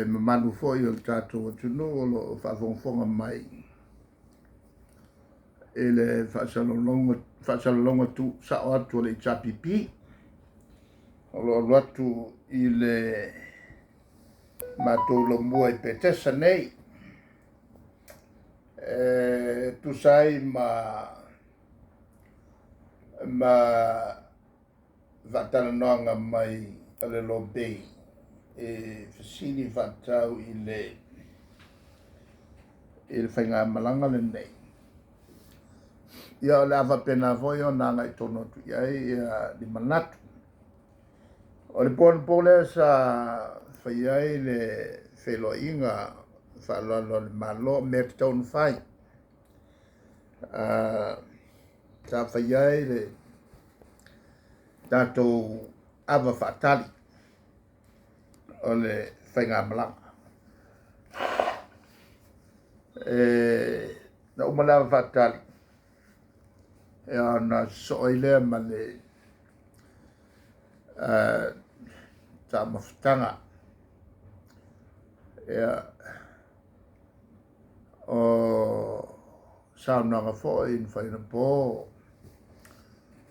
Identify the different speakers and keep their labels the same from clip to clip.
Speaker 1: mamalu foi o le tatou atunuu o lo o faafogafoga mai i le faasalalauga tuusao atu a le HRPP o lo o alu atu i le matou laumua i Petesa nei e tusa ai ma faatalanoaga mai a le Lobei e fesili faatatau i le i le faigamalaga lenei. Ia o le a faapena foi ona agai tonu atu i ai ia ni manatu. O le po anapo lea sa fai ai le feiloaiga faaaloalo a le Malo, mea e tatau ona fai. Sa fai ai le tatou ava faatali o le faigamalaga. E, na uma le ava faatali, ia ona sosoo ai lea ma le taumafataga. Ia, o saunoaga foi na fai anapo,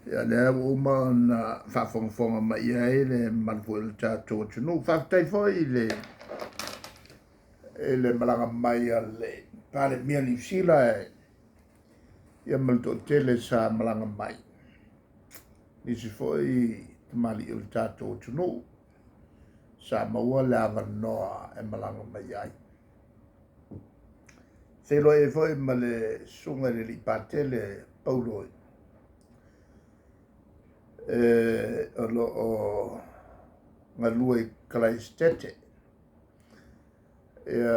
Speaker 1: ia lea ua uma ona faafogafoga mai i ai le mamalu foi o le tatou atunuu. Faafetai foi i le i le malaga mai a le Palemia Niu Sila ia ma le toatele sa malaga mai. Nisi foi tamalii o le tatou atunuu sa maua le avanoa e malaga mai ai. Feiloai ai foi ma le susuga i le alii Patele Paulo e, o lo o galue i Kalaesetete. Ia,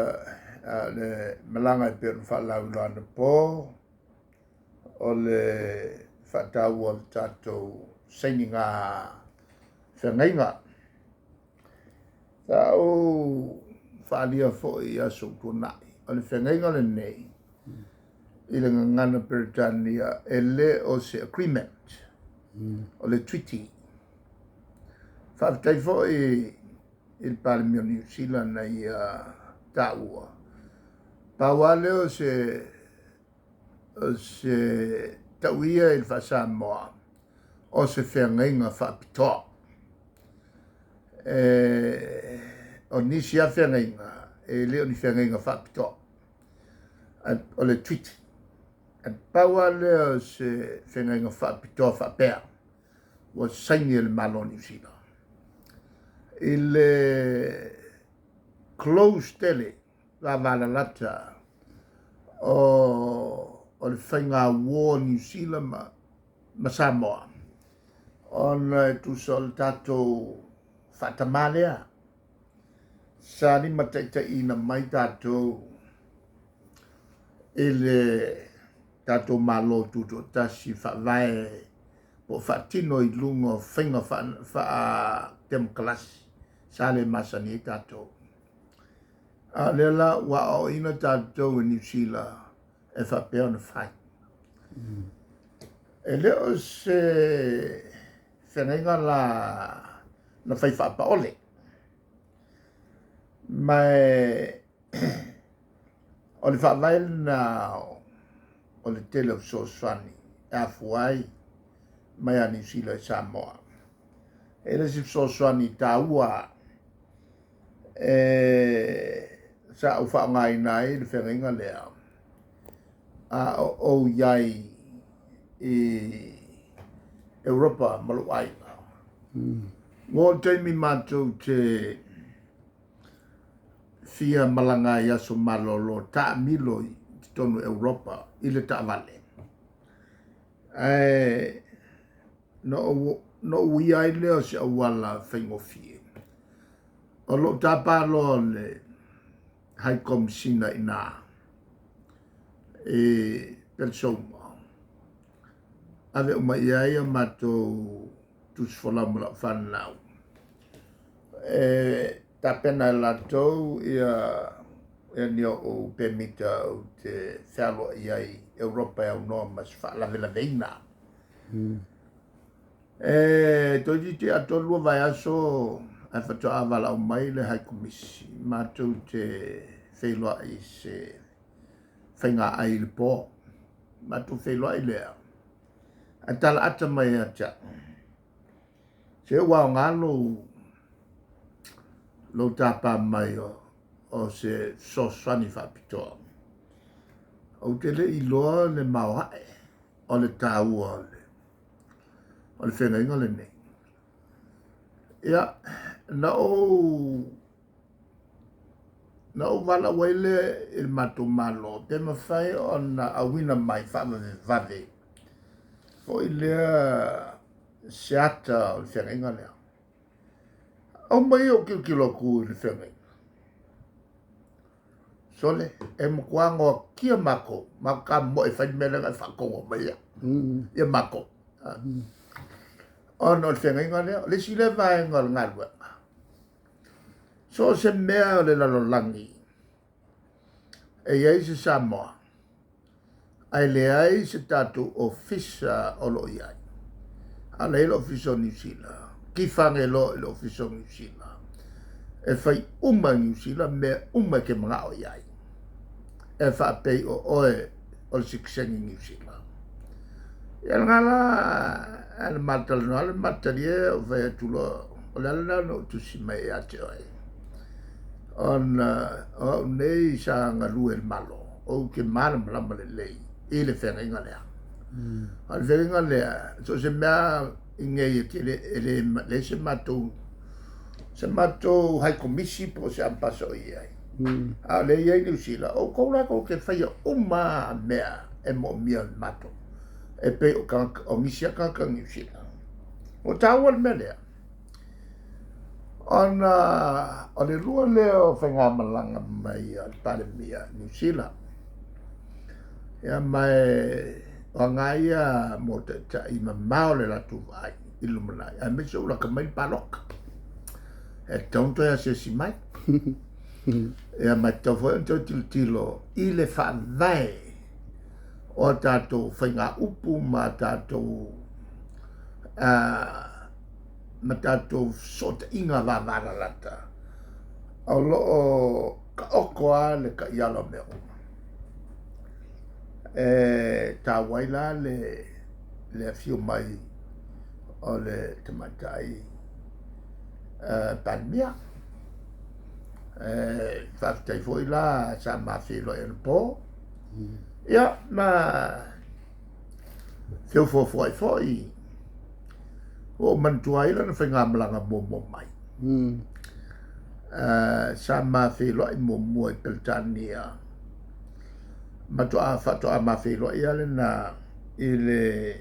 Speaker 1: a o le malaga e pei ona faalauiloa anapo, o le faataua o le tatou sainiga feagaiga. Sa ou faaalia foi i aso ua tuanai, o le feagaiga lenei i le gagana Peretania e le o se agreement, o le treaty. Faafetai foi i le Palemia o Niu Sila na ia taua, pau lava lea o se o se tau ia i le faa-Samoa o se feagaiga faapitoa. E, o nisi lava feagaiga e le o ni feagaiga faapitoa, o le treaty. E pau lava lea o se feagaiga faapitoa faapea ua saini e le Malo o Niu Sila. I le close tele vavalalata o, o le faiga uo a Niu Sila ma, ma Samoa, ona e tusa o le tatou faatamā lea sa limataitaiina mai tatou i le tatou Malo Tutoatasi faavae po o faatino i luga o faiga faa-temokalasi sa le masani ai tatou. A o lea la ua aoaoina tatou e Niu Sila e faapea ona fai. E le o se feagaiga la na fai faapaole, ma e o le faavae lena o le tele o fesoasoani e afua ai mai a Niu Sila i Samoa. E le isi fesoasoani taua e sa ou faaaogaina ai le feagaiga lea a o ou i ai i Europa ma lou aiga. Ua oo i le taimi matou te fia malaga ai i aso malolo taamilo i totonu o Europa i le taavale. Ae na ou uia ai lea o se auala faigofie. O lou tapa loa o le High Commissioner i ina i Pelesouma, ave uma i ai a matou tusi folau ma lau fanau. E tapena e latou ia ia ni ou pemita ou te fealoai ai i Europa e aunoa ma se faalavelaveina. E toeitiiti atoa 2 vaiaso Ae faatoa valaau mai le Hai Komisi matou te feiloai i se faigaai i le po. Matou feiloai lea, ae talaata mai ia te au, se ua aoga lou tapa mai o se fesoasoani faapitoa. Ou te le i iloa le maoae o le taua o le feagaiga lenei. Ia, na ou valaau ai lea i le matou Malo pe mafai ona auina mai faavavevave foi lea se ata o le feagaiga lea. Aumai ou tilotilo atu i le feagaiga. Sole, e matua noatia matou, matou tamomoe e fai le mea lea na e faatonuina mai ai ia matou. Ona o le feagaiga lea, o le isi lea vaega o le galuega, so o se mea o le lalolagi e i ai se Samoa, ae leai se tatou ofisa o lo o i ai. A o la e i ai le Ofisa o Niu Sila, tifa ane loa i le Ofisa o Niu Sila, e fai uma e Niu Sila mea uma e te manao i ai, e faapei o oe o le sitiseni Niu Sila. Ia lena la, a na ma talanoa le ma talie ou fai atu loa, o le ala lena na ou tusi mai ia te oe, ona o au nei sa galue i le Malo, ou te malamalama lelei i le feagaiga lea. O le feagaiga lea, so o se mea i inei e tele, e le leai se matou Hai Komisi po o se Ambasa o i ai. A o lea e i ai Niu Sila, o outou la tou te faia uma mea e moomia e matou, e pei o tagata, o nisi lava tagata Niu Sila. Ua taua le mea lea, ona o le lua lea o faigamalaga mai a le Palemia i Niu Sila. Ia ma e o aga ia mo taitai mamao le latou vaai i le lumanai, aemaise ua lata mai le palota. E tatau ona toe asiasi mai. Ia ma e tatau foi ona toe tilotilo i le faavae o a tatou faigaupu ma a tatou ma tatou fesootaiga vavalalata o lo o taoto lava le taiala o mea uma. E taua ai la le afio mai o le tamaitai Palemia. E faafetai foi la sa ma feiloai anapo. Ia ma feufoafoa'i foi, ua ou manatua ai lana faigamalaga muamua mai. Sa ma feiloai muamua i Peretania, ma faatoa ma feiloai lava lena i le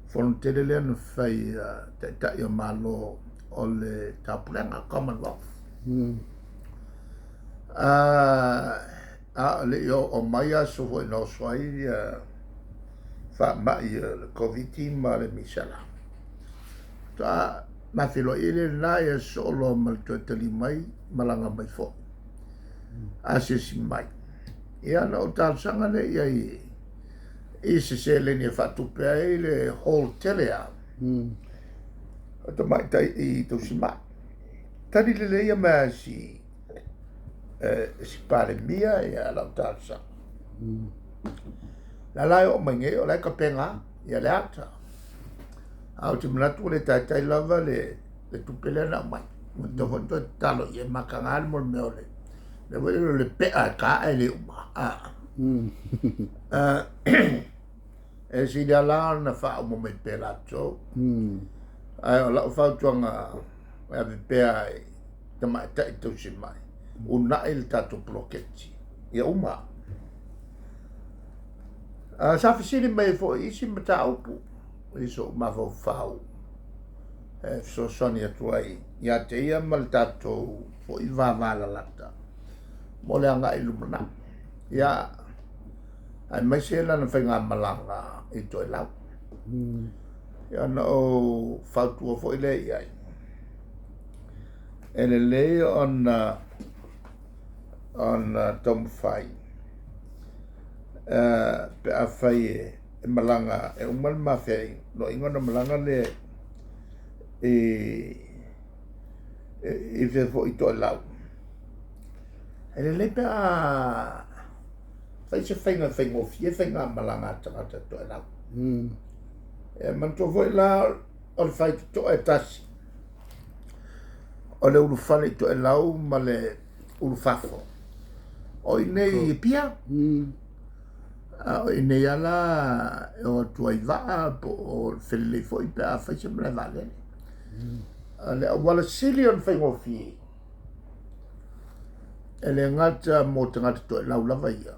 Speaker 1: fono tele lea na fai a Taitai o Malo o le Taupulega, Commonwealth. A o le i oo mai aso foi na oso ai faamai o le Koviti ma le misela. Faatoa ma feiloai ai le lena ia sosoo loa ma le toe taliu mai, malaga mai foi, asiasi mai. Ia na ou talosaga lea i ai i se seleni e faatupe ai le hall tele lava o tamaitai i tausimai. Tali lelei ia mai a si si Palemia ia lau talosaga. La la e oo mai nei o la e tapena ia le ata. A ou te manatu ua le taitai lava le tupe lea na aumai. Ua tatau foi ona toe tatalo i ai mataga le mo le mea o le mea foi lele o le pea e ta ae le uma. E sili lava la ona faauma mai pea latou. Ae o lau fautuaga e ave pea i tamaitai tausimai, uunai le tatou poloketi ia uma. Sa fesili mai foi i isi mataupu i sou mafaufau e fesoasoani atu ai ia te ia ma le tatou foi vavalalata mo le agai i lumanai. Ia, aemaise lana faigamalaga i Toelau. Ia ona ou fautua foi lea i ai, e lelei ona taumafai pe afai e malaga e uma le ma feloaiga ona malaga lea i i fea foi i Toelau. E lelei pe a fai se faiga e faigofie faigamalaga a tagata Toelau. E manatua foi la o le faitotoa e tasi o le ulufale i Toelau ma le ulufafo. O i inei i Apia, a o i inei lava la e o atu ai vaa po o felelei foi pe a fai se malae vaalele. O le auala sili ona faigofie, e le gata mo tagata toelau lava ia,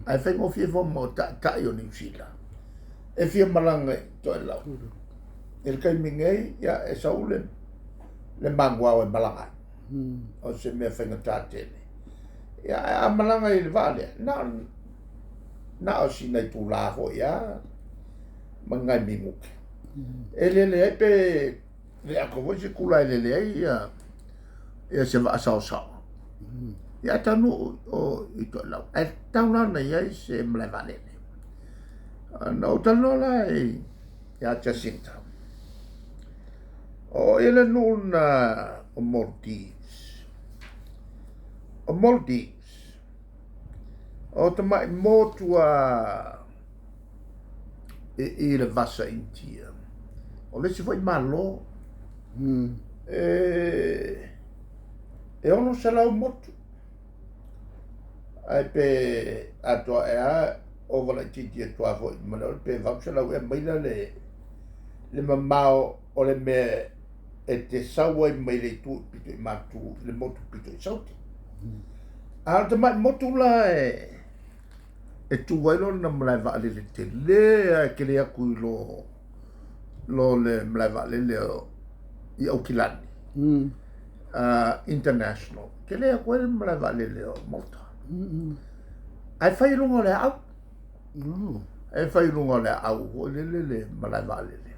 Speaker 1: ae faigofie foi mo taitai o Niu Sila e fia malaga i Toelau. I le taimi nei, ia, e sau le manuao e malaga ai, o se mea faigata tele. Ia, ae a malaga i le vaa lea, na o sina itula foi lava ma ni nai minute. E lele ai pe le atoa foi se itula e lele ai ia se vaa saosao. Ia ae taunuu i Toelau, ae tatau la ona i ai se malae vaalele. Na ou talanoa la ia Jacinta, o ia le nuu lena o Maldives. O Maldives, o tamai motu lava i le Vasa Initia. O le isi foi Malo, e 600 motu, ae pe atoa ae lava ova laitiiti atu lava foi ma le pe 800 ea maila le mamao o le mea e te sau ai mai le itu pito i matu i le motu pito i saute. A o le tamai motu la e tu ai lona malae vaalele tele lava e tele atu i lo le malae vaalele i Aukilani, International, tele atu ai le malae vaalele o Malta. Ae fai i luga o le aau. E fai i luga o le aau foi lele le malae vaalele.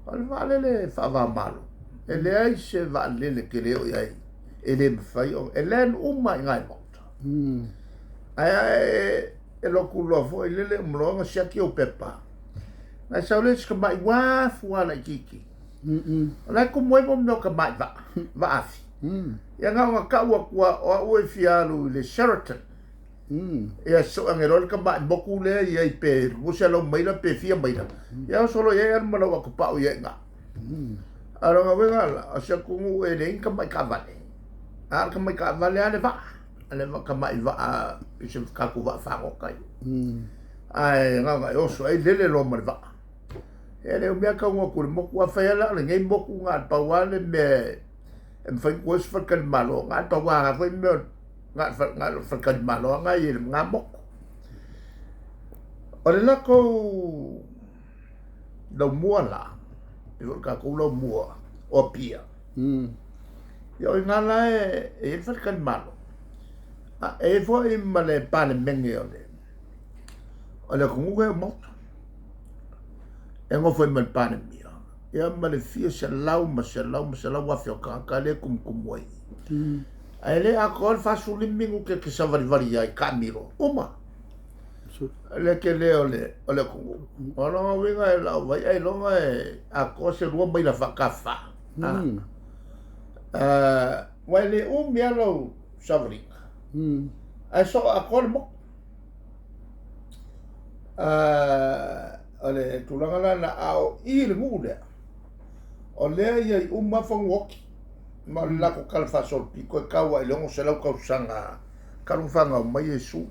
Speaker 1: O le vaalele faava-o-Malo, e leai se vaalele tele o i ai e le mafai ona, e land uma i ina i Malta. Ae e alu atu loa foi lele uma loa ona siaki ou pepa, ona e sau lea i si tamai uafu lava laitiiti. O la e tumu ai mea o tamai vaa, vaafi. Ia na ona tau atu lava o au e fia alu i le Sheraton. Ia sosoo ane loa le tamai motu lea i ai pe 200 maila pe fia maila. Ia oso loa i ai alu ma lau atopau i ai i ina. A o lona uiga la, o si atunuu e leai ni tamai taavale, a o le tamai taavale lava le vaa, le tamai vaa i se tatou vaa fagota ia. Ae na ona e oso ai lele loa ma le vaa. E le umi lava taunuu atu i le motu, afai lava la o lenei motu na o le pau lava le mea e mafai ona tuu ai se faletalimalo, na o le pau lava foi mea na o le faletalimalo lava na e i ai i lena motu. O le latou laumua la, e pei foi o le tatou laumua o Apia, ia o i ina la e i ai le faletalimalo, a e i ai foi ma le Palemene o le atunuu lea o Malta. E nofo ai ma le Palemia, ia ma le fia selau ma selau ma selau afe o tagata lea e tumutumu ai. Ae le atoa le 45 minute e te savalivali ai taamilo, uma le tele o le atunuu. O lona uiga e lau vaai ailoga e atoa se 2 maila faatafa. Aua e le umi lava lau savaliga, ae soo atoa le motu. O le tulaga la lena, a o i le nuu lea, o lea e i ai uma fanua oti, ma o le latou tala faasolopito e tau lava i le 600 tausaga talu ona fanau mai Iesu,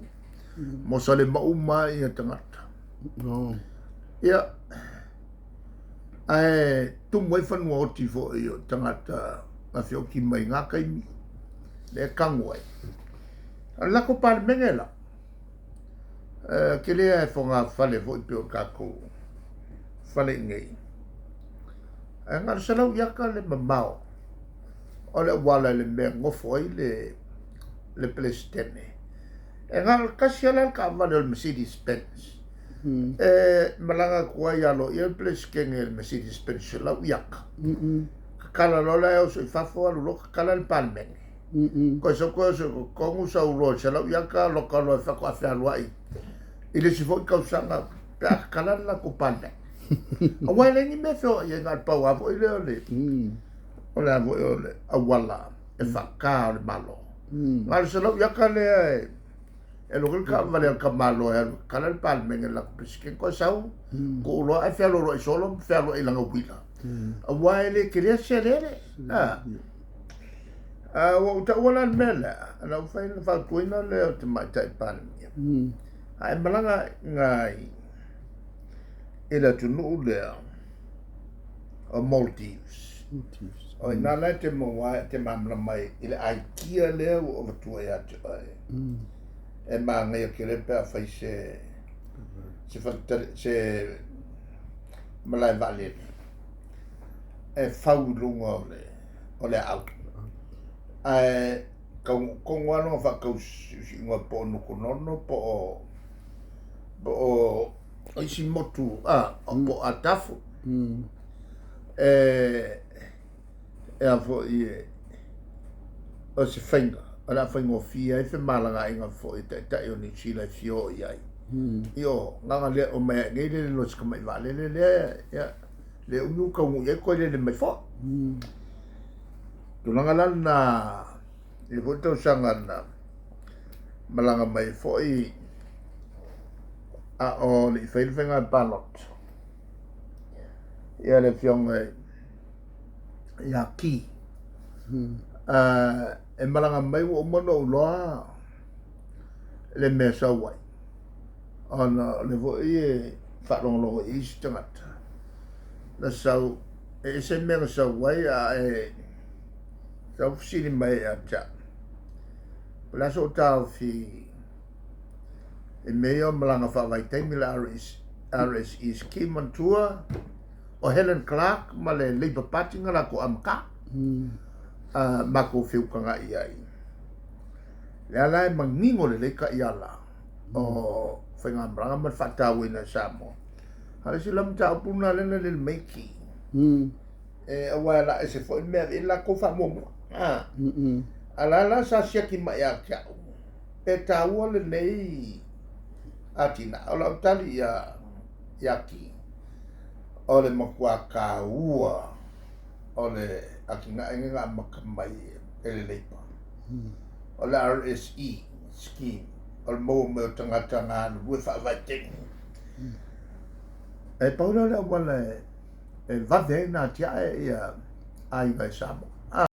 Speaker 1: Mosalema uma lava ia tagata. Ia, ae tumu ai fanua oti foi o tagata na feoti mai i na taimi, lea e tanu ai. O le latou Palemene la, tele lava e fogafale foi pei o tatou fale i inei, ae na o le 100 iata le mamao o le auala i le mea e nofo ai le Peresetene. E na o le tasi lava la le taavale o le Mercedes Benz e malaga atu ai aloaia le Peresetene i le Mercedes Benz 100 iata. Tatala loa la e oso i fafo alu loa tatala le Palemene. Toe sau toe oso i totonu sau loa i 100 iata loka loa e faatoa fealuai i le isi foi tausaga pe a tatala le latou Palemene. Aua e leai ni mea e feoai ai na o le pau lava foi lea o le O le a foi o le auala e faatā o le Malo. Na o le 100 iaka lea e e alu ai le taavale a le tamaloa e alu e tatala le Palemene i le latou Peresetene toe sau, tuu loa ae fealoaloai solo ma fealuai i lana uila, aua e le telea se eleele. A ua ou taua la le mea lea, na ou fai na fautuaina lea o le Tamaitai Palemia, a e malaga i i le atunuu lea o Maldives, o i ina la e te maua ai, e te malamalama ai i le aikia lea ua avatua ia te oe. E manaia tele pe a fai se se faletali, se malae vaalele e fau i luga o le o le aau. Ae taunuu tonu lava lona faatausiusiuga po o Nukunono po o po o isi motu a po o Atafu e e a foi e o se faiga o le a faigofie ai femalagaaiga foi a taitai o Niu Sila e fia oo i ai. Io, na ona le omai lava i inei lele loa i si tamai vaalele lea, ia, le umi ua taunuu i ai toe lele mai foi. Tulaga la lena i le foi tausaga na malaga mai ai foi a o le i fai le faiga palota, ia le afioga ia Ki. E malaga mai ua uma ona ou iloa le mea e sau ai, ona o lea foi e faalogologo i isi tagata na sau, e ese mea na sau ai a e sau fesili mai ia te au, po o le a sou taofi i mea ia o malaga faavaitaimi le RSE scheme manatua o Helen Clark ma le Labour Party na latou amata matou feutaga'i ai. Lea la e manino lelei taiala o faigamalaga ma le faatauaina e Samoa. A o le isi la mataupu lena lea na lele mai Ki, e aua e la ese foi le mea e ave i ai le latou faamuamua. A o la la sa siaki mai ia te au, pe taua lenei atinae. O lau tali ia ia Ki, o le matua taua o le atinae lenei na amata mai e le Labour. O le RSE scheme, o le maua mai o tagata galulue faavaitaimi. E pau lea o le auala e vave ai ona atiae ia aiga i Samoa.